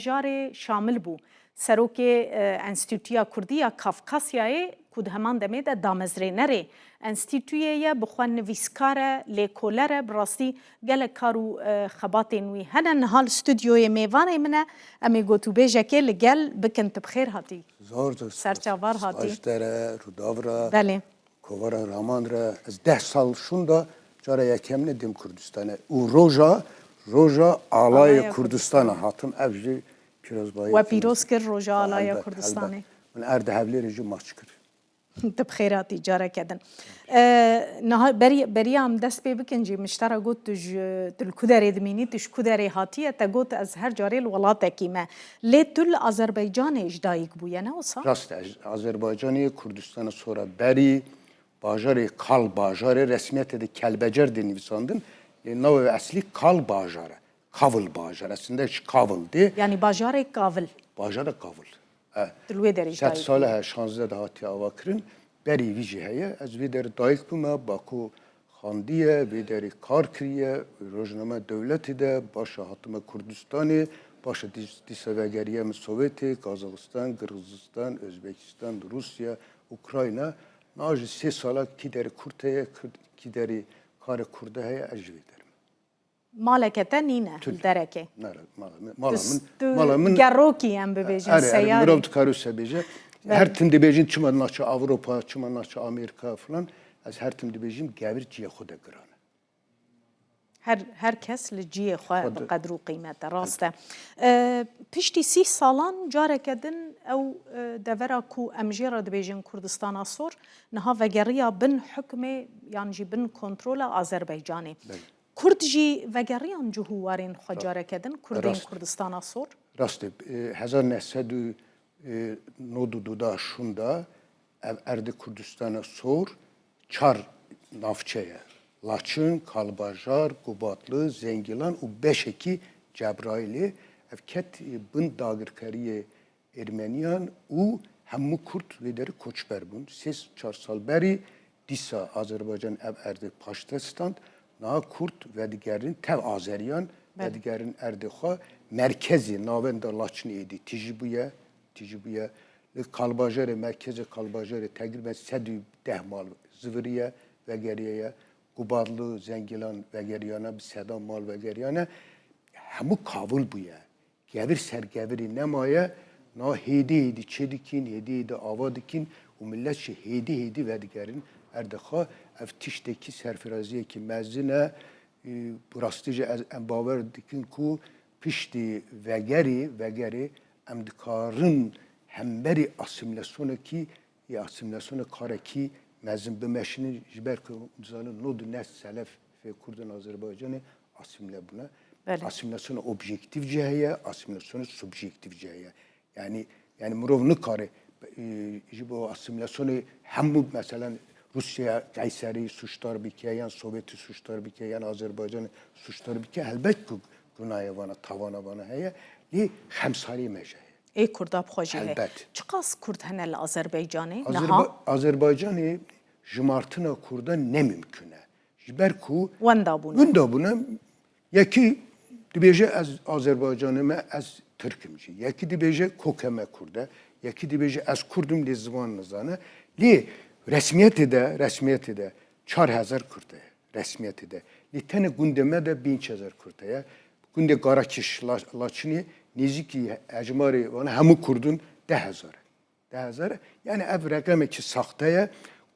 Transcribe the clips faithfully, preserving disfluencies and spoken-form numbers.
Carê Şamil bû. Serokê, e, Enstîtuya Kurdî ya Kafkasyayê ku di heman demê de damezrênerê enstîtuyê ye, bi xwe nivîskar e, lêkoler e, bi rastî gelek kar û, e, xebatên wî hene. Niha li stûdyoyê mêvanê min e, em ê gotûbêjekê li gel bikin. Tu bi xêr hatî. Zor zor Serçavar hatî. Spas te re, Rûdav re, Belê. Kovara Raman re. Ez deh sal şûnda cara yekem ne dêm Kurdistanê. Û roja, roja Alaya Alaya Kurdistana Kurdistana. Hatim ev jî pîrozbayê We pîroz kir roja Alaya Elbet, Kurdistanê. Elbet. Min erdê Hevlêrê jî maç kir. Tu bi xêr hatî careke din. E, niha berî-, beriya em dest pê bikin jî, min ji te re got tu ji, tu li ku derê dimînî, tu ji ku derê hatiye, te got ez her carê li welatekî me. Lê tu li Azerbaycanê ji dayik bûye, ne wisa? Rast e, ez Azerbaycanê, Kurdistana Sora berî, bajarê Kal bajarê, resmiyetê de Kelbecer dê nivîsandin, lê navê eslî Kal bajar e. Kavil bajar, aslında ji Kavil dê. Yanî bajarê Kavil. Bajarê Kavil. E, Tu li wê derê ji sed dayik sale bûyî. He, şazdeh de hatiye avakirin. Berî vî jî heye. Ez vê derê dayik bûme, Baku xandiye, vê derê kar kiriye, rojname dewletê de, paşa hatime Kurdistanê, paşa dîs-, dîsa vegeriye min Sowêtê, Kazaxistan, Qirgizistan, Özbekistan, Rûsya, Ukrayna. Niha jî sê sala kî derê Kurd heye, Kurd, kî derê karê Kurda heye, ez ji vê derê me. Maleke te nîne Tune. Li derekê. Nere, mala min, mala Tu min, s-, tu mala min. Gerokî em bibêjin, Erê, erê, seyarî. Mirov dikare wisa bêje. Belê. Her tim dibêjin çima naçe Ewropa, çima naçe Amerîka filan. Ez her tim dibêjim gevir cihê xwe de giran e. Her, her kes li cihê xwe Xwe de. Bi qedr û qîmet e, rast e. E, piştî sîh salan careke din ew, e, devera ku em jê re dibêjin Kurdistana Sor, niha vegeriya bin hukmê yan jî bin kontrola Azerbaycanê. Belê. Kurd jî vegeriyan cih û warên xwe Ra-, careke din, Kurdên rast. Kurdistana Sor. Rast e, e, hezar neh sed û nod û du da şûnda ev erdê Kurdistana Sor çar navçe ye. Laçin, Kalbajar, Gubatlı, Zengilan û beşekî Cebraîlê ev ket, e, bin dagirkeriyê Ermeniyan û hemû Kurd vê derê koçber bûn. Sê çar sal berî dîsa Azerbaycan ev erdê paşte stand. Niha Kurd vedigerin tev Azeriyan, Belê. Vedigerin erdê xwe. Merkezê navenda Laçinê êdî tijî bûye, tijî bûye. Li Kalbajarê, merkezê Kalbajarê teqrîben sed û deh mal ziviriye, vegeriye ye. Gubatlı, Zengilan vegeriyane, bi sedan mal vegeriyane. Hemû kavil bûye. Gevir ser gevirî nemaye, na hêdî hêdî çê dikîn, hêdî hêdî ava dikîn û millet jî hêdî hêdî vedigerin erdê xwe. Ev tiştekî serfiraziyekî mezin e. Û bi rastî jî ez, em bawer dikin ku piştî vegerî, vegerê em dikarin hemberî asîmîlasyonekî ya asîmîlasyona karekî mezin bimeşînin, ji ber ku hûn dizanin nod û neh selef fê Kurdên Azerbaycanê asîmîle bûne. Belê. Asîmîlasyona objektîf jî heye, asîmîlasyona subjektîf jî heye. Yanî, yanî mirov nikare, e, ji bo asîmîlasyonê hemû, meselen, Rûsya Qeyserî sûcdar bike, yan Sowêtî sûcdar bike, yan Azerbaycanê sûcdar bike, helbet ku gunaya vana, tawana vana heye, lê xemsariyê me jî heye. Ê Kurda bi xwe jî heye. Helbet. Çiqas Kurd hene li Azerbaycanê Azerba-, niha? Azerbaycanê jimartina Kurdan ne mimkun e. Ji ber ku Wenda bûne. Wenda bûne. Yekî dibêje ez Azerbaycanê me, ez Tirk im jî. Yekî dibêje koke me Kurd e. Yekî dibêje ez Kurd im lê ziman nizane. Lê resmiyetê de, resmiyetê de çar hezar Kurd e. Resmiyetê de. Lê tenê gundê me de pênc hezar Kurd heye. Gundê Garakiş, La-, Laçinê nêzîkî hejmarê wana hemû Kurdin deh hezar e. Deh hezar e. Yani ev reqemekî saxte ye.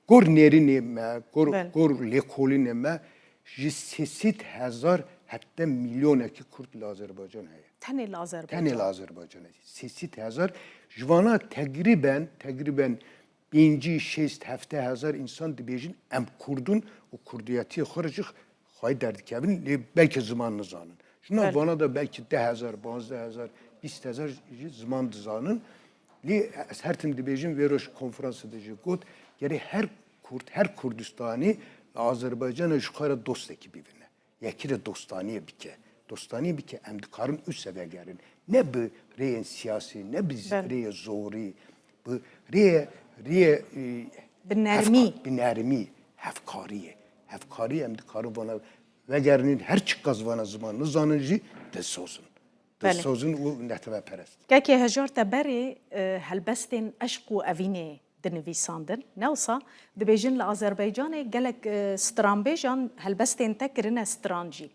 Gor nêrînê me, gor, Belê. Gor lêkolînê me ji sê sed hezar heta milyonekî Kurd li Azerbaycan heye. Tenê li Azerbaycan. Tenê li Azerbaycan heye. Sê sed hezar. Ji vana teqrîben, teqrîben pêncî, şêst, hevdeh hezar însan dibêjin em Kurd in û Kurdiyetiyê xwe re jî xwayî derdikevin, lê belkî ziman nizanin. Ji nav Belê. Vana de belkî deh hezar, panzdeh hezar, bîst hezar jî ziman dizanin. Lê ez her tim dibêjim, vê roj konferansê de jî got, gerê her Kurd, her Kurdistanî li Azerbaycanê ji xwe re dostekî bibîne. Yekî re dostaniyê bike. Dostaniyê bike, em dikarin ûse vegerin. Ne bi rêyên siyasî, ne bi z-, Belê. Rêyê zorî, bi rêyê, rêyê, e, Bi nermî. Hevka-, bi nermî, hevkariyê. Hevkariyê em dikarin vana vegerinin, her çiqas vana ziman nizanin jî dilsoz in. Belê. Dilsoz in û neteweperest. Kekê Hejar, te berê, e, helbestên eşq û evînê dinivîsandin. Ne wisa dibêjin li Azerbaycanê gelek, e, stranbêjan helbestên te kirine stran jî.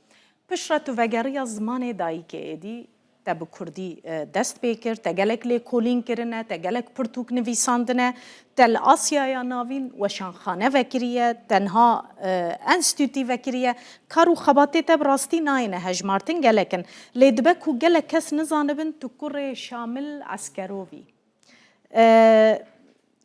Piştre tu vegeriya zimanê dayikê êdî, te bi kurdî, e, dest pê kir, te gelek lêkolîn kirine, te gelek pirtûk nivîsandine, te li Asyaya Navîn weşanxane vekiriye, te niha, e, enstîtû vekiriye. Kar û xebatê te bi rastî nayêne hejmartin, gelek in. Lê dibe ku gelek kes nizanibin tu kurê Şamil Eskerov î. E,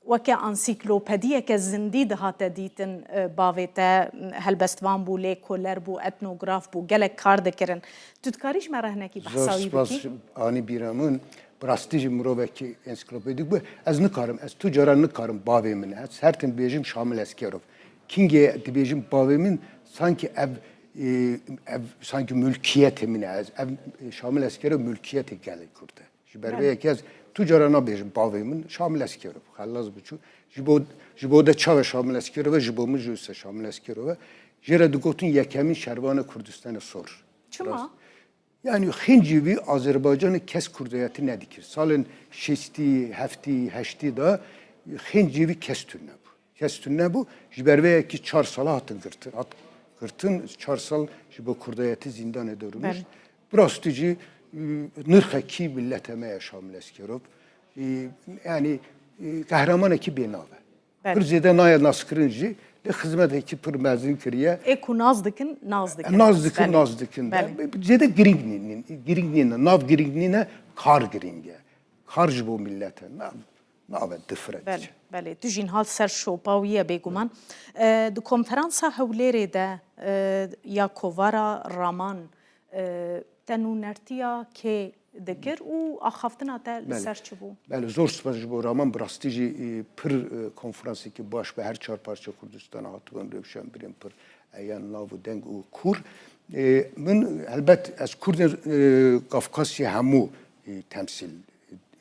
weke ansîklopediyeke zindî dihate dîtin, e, bavê te, helbestvan bû, lêkoler bû, etnograf bû, gelek kar dikirin. Tu dikarî ji me re hinekî behsa wî bikî? Zor spas, anî bîra min. Bi rastî jî mirovekî ensiklopedîk bû. Ez nikarim, ez tu cara nikarim bavê min. Ez her tim dibêjim Şamil Eskerov. Kingê dibêjim bavê min, sankî ev, e, ev sankî mülkiyetê min e. Ez, ev, e, Şamil Eskerov mülkiyetê gelê Kurd e. Ji ber vê yekê ez tu cara nabêjim bavê min Şamil Eskerov, xellas biçû. Ji bo, ji bo de çawa Şamil Eskerov e, ji bo min jî wisa Şamil Eskerov e. Jê re digotin yekemîn şervanê Kurdistanê sor. Çima? Rast. Yani xêncî vî Azerbaycanê kes kurdayetî nedikir. Salên şêstî, heftî, heştî de xêncî vî kes tune bû. Kes tune bû. Ji ber vê yekê çar sala hatin girtin. Hat girtin, çar sal ji bo kurdayetî zîndanê de rûnişt. Belê. Bi rastî jî, e, nirxekî milletê me ye Şamil Eskerov. E, yani, e, qehremanekî bênav e. Belê. Pir zêde nayê naskirin jî, lê xizmetekî pir mezin kiriye. Ê ku nas dikin, nas dikin. Nas dikin, belê, nas dikin de. Belê. Zêde girîng nîn-, girîng nîne, nav girîng nîne, kar girîng e. Kar ji bo millet e. Nav, nav e, different. Belê, belê. Tu jî niha li ser şopa wî ye bêguman. E, di konferansa Hewlêrê de, e, ya kovara Raman, e, te nûnertiya kê dikir û axaftina te li ser çi bû? Belê, zor spas ji bo Raman. Bi rastî jî, e, pir, e, konferansekî baş bi her çar parçe Kurdistana hatibûn, rewşenbîrên pir eyan nav û deng û kûr. E, min helbet ez Kurdên, e, Kafkasyê hemû, e, temsîl,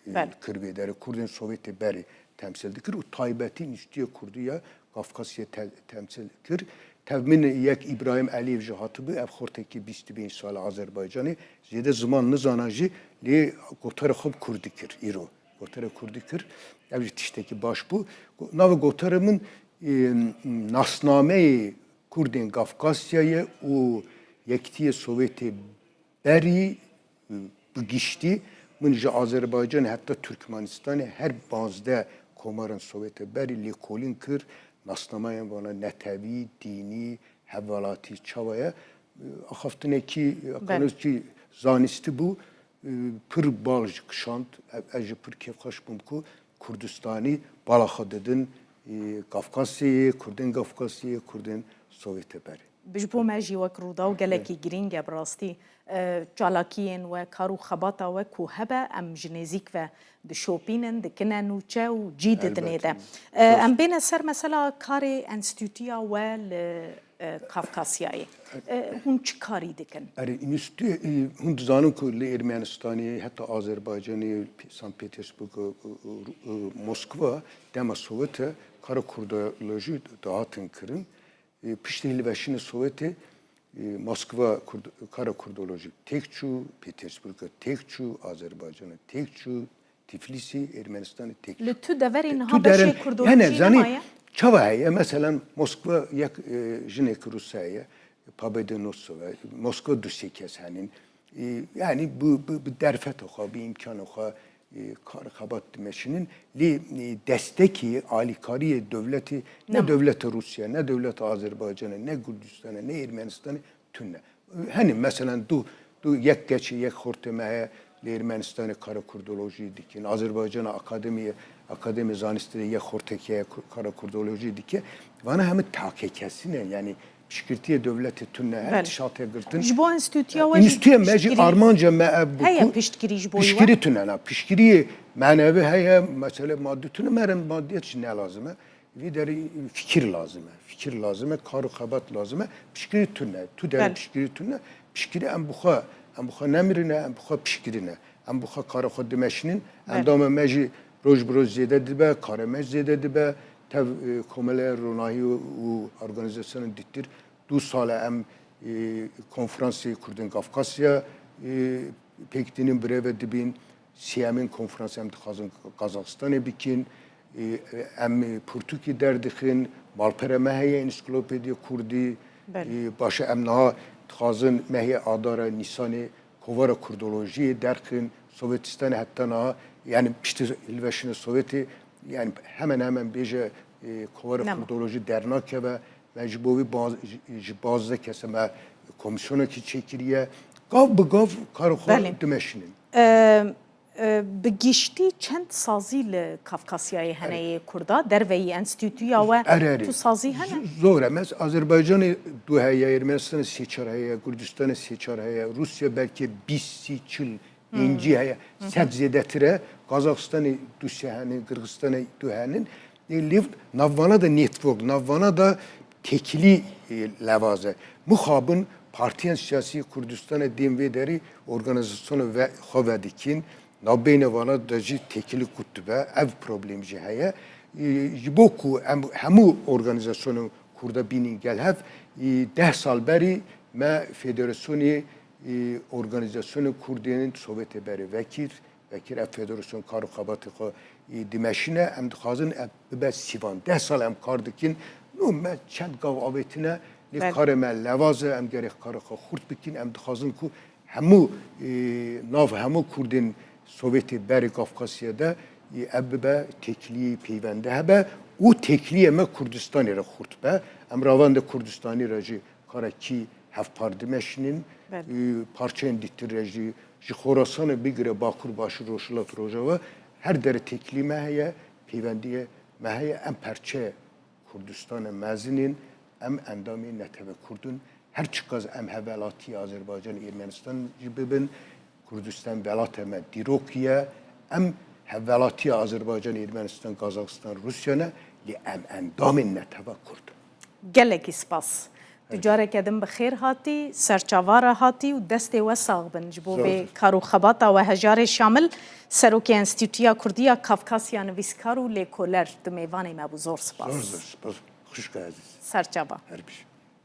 e, kir vê derê. Kurdên Sovyetê berê temsîl dikir û taybetî niştiye Kurdî ya Kafkasyê te-, temsîl kir. Tev min yek Îbrahîm Elîyev jî hatibû, ev xortekî bîst û pênc sal e Azerbaycanê. Zêde ziman nizana jî, lê gotarê xwe bi kurdî kir îro. Gotarê kurdî kir. Ev jî tiştekî baş bû. Go-, navê gotarê min, e, nasnameyê Kurdên Kafkasyayê û Yekitiyê Sovyetê berî, bi giştî, min ji Azerbaycanê heta Tirkmenistanê her pazdeh komarên Sovyetê berî lêkolîn kir, nasnamayên vana netewî, dînî, hevwelatî çawa ye. Axaftinekî, belê, akademîkî zanistî bû, pir bal jî kişand. Ez jî pir kêfxweş bûm ku Kurdistanî bala xwe didin, e, Kafkasyayê, Kurdên Kafkasyayê, Kurdên Sovyetê berê. Ji bo me jî wek Rûdaw gelekî girîng e bi rastî. E, çalakiyên we, kar û xebata we ku hebe, em ji nêzîk ve dişopînin, dikine nûçe û cî didinê de. Elbet. E, em bêne ser mesela karê enstîtuya we li, e, Kafkasyayê. E, hûn çi karî dikin? Erê, enstîtuya, e, hûn dizanin ku li Ermenistanê, heta Azerbaycanê, P-, Sankt Petersburg, e, e, e, Moskva, dema Sowete kara kurdolojî dihatin kirin. E, piştî hilweşînê Sowetê, e, Moskva kurd-, kara kurdolojî têk çû, Petersburg têk çû, Azerbaycanê têk çû, Tiflisî, Ermenistanê têk çû. Li tu deverê niha beşê kurdolojî nemaye? Çawa heye? Meselen Moskva yek, e, jinek Rus heye, Pabedê Nosov e, Moskva du sê kes henîn. E, yani bu, bu, bi derfeta xwe, bi îmkana xwe, e, kar xebat dimeşînin. Lê, e, destekê, alîkariyê dewletê, ne dewleta Rûsya, ne dewleta Azerbaycanê, ne Kurdistanê, ne Ermenistanê tune. Hene, meselen, du, du yek keçê, yek xortê me heye, li Ermenistanê kara kurdolojî dikin. Azerbaycana akademiyê, akademiyê zanistê de yek xortekê heye ku-, kara kurdolojî dike. Vana hemî takekesî ne, yani piştgirtiyê dewletê tune, her tişt hate girtin. Ji bo enstîtuya we jî enstîtuya me jî piştgirî armanca me ev bû heye ku piştgirî ji bo we? Piştgirî tune, na, piştgiriyê menevî heye, mesele madî tune, me re madiyet jî ne lazim e. Vî derî fikir lazim e. Fikir lazim e, kar û xebat lazim e. Piştgirî tune. Tu derî piştgirî tune. Piştgirî em bi xwe, em bi xwe nemirîne, em bi xwe piştgirîne. Em bi xwe kara xwe dimeşînin. Endamê me jî roj bi roj zêde dibe, karê me zêde dibe. Tev, e, Komeleya Ronahî û, û organîzasyonên dîtir du sal e em, e, konferansê Kurdên Kafkasya, e, pêk tînin birêve dibîn. Siyemîn konferans em dixwazin Kazaxistanê bikin. E, em pirtûkî derdixin, malpere me heye, Ensiklopediya Kurdî. Belê. E, baş e, em niha dixwazin mehê Adara, Nîsanê kovara Kurdolojiyê derxin. Sovetistanê heta niha, yani piştî hilweşîna Sovetê, yani hemen hemen bêje, e, kovara Nema. Kurdolojî dernakeve. Me ji bo wî baz-, ji, ji bazdeh kese me komîsyonekî çêkiriye. Gav bi gav kar xwe Belê. Dimeşînin. E, e, bi giştî çend sazî li Kafkasyayê hene Erê. Yê Kurda, derveyî enstîtuya we Erê, erê. Tu sazî hene? Z-, zor e. Mes Azerbaycanê du heye, Ermenistanê sê çar heye, Gurcistanê sê çar heye, Rûsya belkî bîst, sî, çil, pêncî heye, sed zêdetir e. Kazaxistanê du sê hene, Qirxistanê du henin. Ê, lê navvana de network, navvana de têkilî, e, lewaz e. Mixabin partiyên siyasî Kurdistanê dên vê derî organîzasyona ve, xwe vedikîn. Navbeyne vana de jî têkilî qut dibe. Ev problem jî heye. E, ji bo ku em hemû organîzasyonên Kurda bînin gel hev, e, deh sal berî me Federasyonê, e, Organîzasyonên Kurdên Sovyetê berê vekir. Vekir ev federasyon kar û xebatê xwe, e, dimeşîne. Em dixwazin ev bibe sîvan. Deh sal em kar dikin. Nû me çend gav avêtine, lê Belê. Karê me lewaz e, em gerek karê xwe xurt bikin. Em dixwazin ku hemû, e, nav hemû Kurdên Sovyetê berê Kafkasya de, e, ev bibe têkiliyê peywende hebe û têkiliyê me Kurdistanê re xurt be. Em ravanda Kurdistanê re jî karekî hevpar dimeşînin. Belê. Û parçeyên dîtir re jî, ji Xorasanê bigire Bakur, Başûr, Rojhilat, Rojava, her dere têkilî me heye, peywendiyê me heye. Em perçe Kurdistana mezin in, em endamê Netewe Kurd in. Her çiqas em hevwelatî Azerbaycan, Ermenistan jî bibin, Kurdistan welata me dîrokî ye. Em hevwelatiya Azerbaycan, Ermenistan, Kazaxistan, Rûsya ne, lê em endamên Netewa Kurd in. Gelekî spas. Tu Her careke din bi xêr hatî, serçava re hatî û destê we sax bin ji bo Zor vê spas. Kar û xebata we. Hejarê Şamil, Serokê Enstîtuya Kurdî ya Kafkasya, nivîskar û lêkoler, tu mêvanê me bû. Zor spas. Zor, zor spas. Xwişka ezîz. Serçava. Her bijî.